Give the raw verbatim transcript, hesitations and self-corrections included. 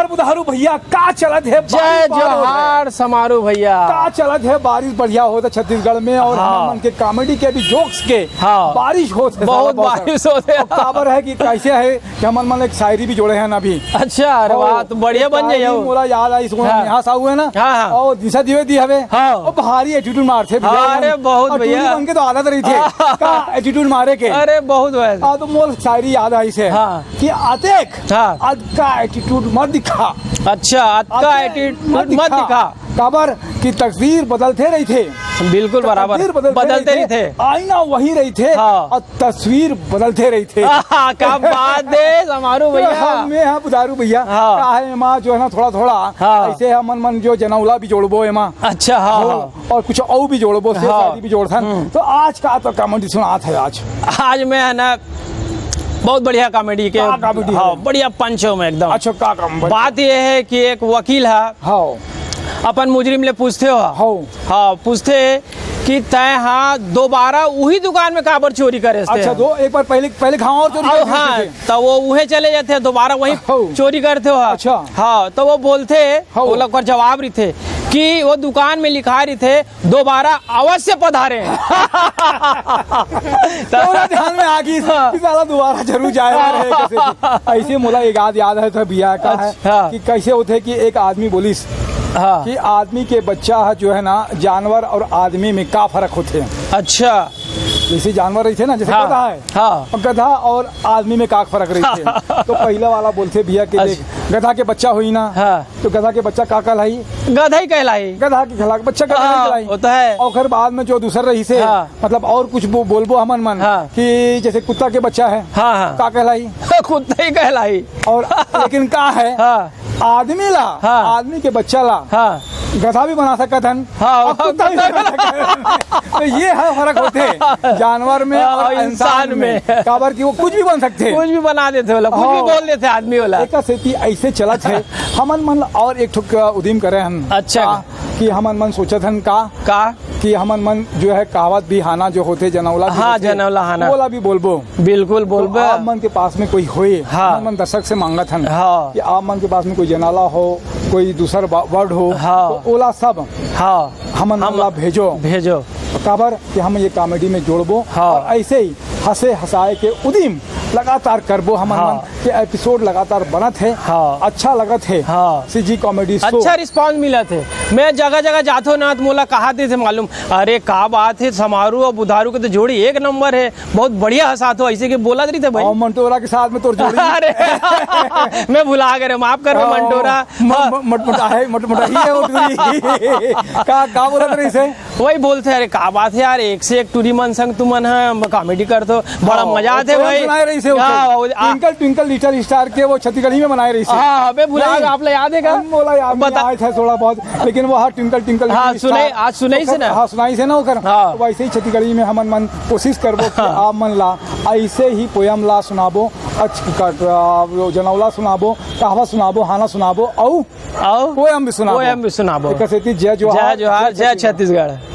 बुधारू भैया, का चलत हे? जय बारिश बड़ा होत हे। जोहार समारू भैया। का चलत हे? बारिश बढ़िया होत हे छत्तीसगढ़ में, और हाँ। हमन मन के कॉमेडी के भी जोक्स के हाँ। बारिश होत हे, बहुत साला बहुत बारिश होत हे। अब काबर हे कि कइसे हे कि हमन मन एक शायरी भी जोड़े हन अभी। अच्छा, अरे और वाह, तो बढ़िया एक बन जाइए शायरी वो। मोला याद आइस, वो हाँ। नेहा साहू हे ना, हाँ, हाँ। और दिशा द्विवेदी हवे, हाँ। वो भारी एटीट्यूड मारथे भैया। हाँ, अरे बहुत और भैया। टूरी मन के तो आदत रहिथे का एटीट्यूड मारे के। अरे बहुत भैया। हाँ, तो मोला शायरी याद आइस हे हाँ। कि अतेक हाँ। अतका एटीट्यूड मत दिखा। अच्छा, अतका अतका एटीट्यूड मत मत दिखा। दिखा। काबर कि तकदीर बदलते रहिथे। बिल्कुल बराबर। तकदीर बदलते बदलते रहिथे। रहिथे। आईना वही रहिथे हाँ। और तस्वीर बदलते रहिथे। आहा, का बात हे समारू भैया। हाँ, मैं हाँ बुधारू भैया। हाँ। का हे एमा जो हे ना थोड़ा थोड़ा हाँ। अइसे हमन मन जो जनौला भी जोड़बो एमा। अच्छा, हाँ, हो, हाँ। और कुछ अउ भी जोड़बो, से हाँ। शायरी भी जोड़थन। हम्म। तो आज का तो कॉमेडी सुनात हे आज। आज मैं हे ना बहुत बढ़िया कॉमेडी के का कॉमेडी हाँ, हे? बढ़िया पंच हूँ मैं एकदम। अच्छा, का कॉमेडी? बात ये हे कि एक वकील हे हाँ। अपन मुजरिम ले पूछथे हो। हाँ। हाँ, पूछथे कि तैं हा दोबारा उही दुकान में काबर चोरी करे हस? अच्छा, दो, एक बार पहले, पहले कहाँ और चोरी अउ करे हाँ, थे? त वो उहे चले जाथे, दोबारा वही हाँ। चोरी करथे हो। अच्छा। हाँ, त वो बोलथे, हाँ। ओला ओकर जवाब रहिथे कि वो दुकान में लिखाय रहिथे, "दोबारा अवश्य पधारें।" त ओला ध्यान में आ गिस हाँ। कि साला दोबारा जरूर जाय ला रहे कइसे। अइसे मोला एक याद, याद हे त भैया का हे अच्छा। कि कइसे होथे कि एक आदमी बोलिस हाँ। कि आदमी के बच्चा ह जो हे ना, जानवर और आदमी में का फरक होथे? अच्छा। जइसे जानवर रहिथे ना, जइसे हाँ। गधा हे, हाँ। और गधा और आदमी में का फरक रहिथे? तो पहिला वाला बोलथे, "भैया के अच्छा। देख, गधा के बच्चा होही ना, हाँ। तो गधा के बच्चा का कहलाही?" गधा ही कहलाही। गधा के कहला, बच्चा गधा ही हाँ, कहलाही। वो तो हे। और ओकर बाद में जो दूसर रहिसे, हाँ। मतलब और कुछ बो-, बोलबो हमन मन हाँ। कि जइसे कुत्ता के बच्चा हे, हाँ, हाँ। का कहलाही? कुत्ता ही कहलाही। और लेकिन का हे? हाँ। आदमी ला, हाँ। आदमी के बच्चा ला हाँ। गधा भी बना सकत हन हाँ, और कुत्ता भी बना सकत हन। तो ये हे फरक होथे जानवर में हाँ, और और इंसान इंसान में। में। काबर कि वो कुछ भी बन सकथे। कुछ भी बना देथे ओला, कुछ भी हाँ। बोल देथे आदमी ओला। एकर सेती अइसे चलत हे। हमन मन और एक ठो उदीम करे हन। अच्छा। का? कि हमन मन सोचत हन का? का? कि हमन मन जो हे कहावत बिहाना जो होथे, जनौला भी हाँ, होथे, जनौला हाना। ओला भी बोलबो। बिल्कुल तो बोलबो। आप मन के पास में कोई होय, हाँ। हमन मन दर्शक से मांगत हन हाँ। कि आप मन के पास में कोई जनौला हो, कोई दूसर बा-, वर्ड हो, हाँ। तो ओला सब हाँ। हमन हम ला भेजो। भेजो। काबर कि हम ये कॉमेडी में जोड़बो हाँ। और अइसे ही हंसे हंसाए के उदीम लगातार करबो हमन हाँ। मन के एपिसोड लगातार बनत हे, हाँ। अच्छा लगत हे। हाँ। CG comedy show. अच्छा रिस्पॉन्स मिलत हे। मैं जगह-जगह जाथों ना, त मोला कहा देथे मालूम, "अरे, का बात हे, समारू अउ बुधारू के तो जोड़ी एक नंबर हे, बहुत बढ़िया हंसाथो," अइसे के बोलत रहिथे भाई। और मंटोरा के साथ में तोर जोड़ी। अरे, मैं भुला गे रेहेंव, माफ करबे हाँ, मंटोरा। म-, हाँ। म-, मटमटाहे, मटमटाही हे वो टूरी। का, का बोलत रहिसे? वही बोलथे, "अरे, का बात हे यार, एक से एक टूरी मन संग तुमन ह कॉमेडी करथो, बड़ा हाँ, मजा आथे वो भाई।" सुनाए रहिसे ओकर। हाँ, वो, आ- ट्विंकल ट्विंकल लिटिल स्टार के वो छत्तीसगढ़ी में बनाए रहिसे। हाँ, अबे भुला नहीं। गे, आप ला याद हे का? हम बोला याद बता। नहीं आए थे थोड़ा बहुत, लेकिन वो हाँ, ट्विंकल ट्विंकल हाँ, लिटिल सुनाई, स्टार। आज सुनाई से ना? हाँ, सुनाई से ना ओकर। हाँ। तो वइसे ही छत्तीसगढ़ी में हमन मन कोशिश करबो कि हाँ। आप मन ला अइसे ही पोयम ला सुनाबो, अच-, क-, क-, जनौला सुनाबो, कहावत सुनाबो, हाना सुनाबो, अउ अउ पोयम भी सुनाबो। पोयम भी सुनाबो। एकर सेती जय जोहार, जय जोहार, जय जय छत्तीसगढ़। छत्तीसगढ़।